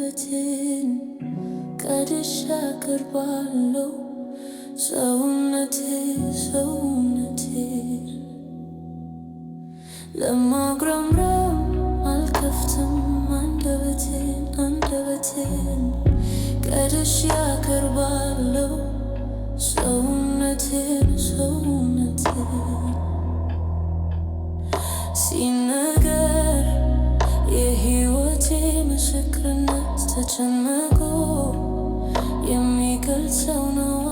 አንደበቴን ቀድሼ አቀርባለሁ ሰውነቴ ሰውነቴን። ለማጉረምረም አልከፍትም አንደበቴን አንደበቴን ቀድሼ አቀርባለሁ ሰውነቴን ሰውነቴን። ሲነገር የሕይወቴ ምስክርነት ተጨምቆ የሚገልጸው ነው።